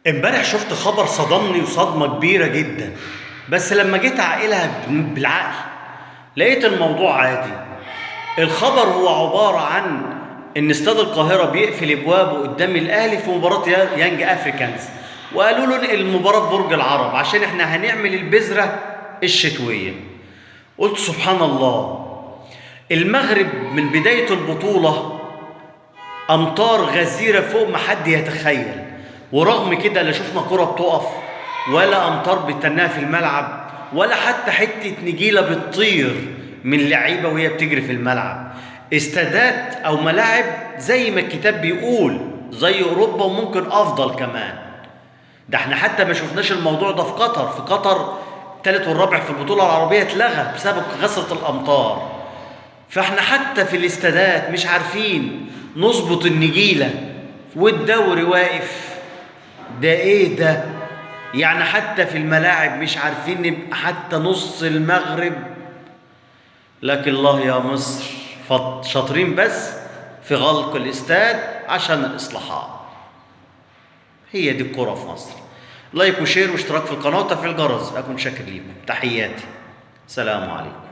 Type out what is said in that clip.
امبارح شفت خبر صدمني وصدمة كبيرة جدا، بس لما جيت اعقلها بالعقل لقيت الموضوع عادي. الخبر هو عبارة عن ان استاد القاهرة بيقفل ابوابه قدام الاهلي في مباراة يانج افريكانز، وقالوا له انقل المباراة في برج العرب عشان احنا هنعمل البذرة الشتوية. قلت سبحان الله، المغرب من بداية البطولة امطار غزيرة فوق ما حد يتخيل، ورغم كده لا شفنا كرة بتقف ولا امطار بتنها في الملعب ولا حتى حتة نجيله بتطير من لعيبة وهي بتجري في الملعب. استادات او ملاعب زي ما الكتاب بيقول زي اوروبا وممكن افضل كمان. ده احنا حتى ما شفناش الموضوع ده في قطر. في قطر الثالث والرابع في البطولة العربية اتلغى بسبب غزره الامطار. فاحنا حتى في الاستادات مش عارفين نظبط النجيله والدوري واقف. ده ايه ده؟ يعني حتى في الملاعب مش عارفين نبقى حتى نص المغرب. لكن الله يا مصر، شاطرين بس في غلق الاستاد عشان الاصلاحات. هي دي الكرة في مصر. like و share واشتراك في القناة وتفعيل الجرس. اكون شاكر ليكم. تحياتي، سلام عليكم.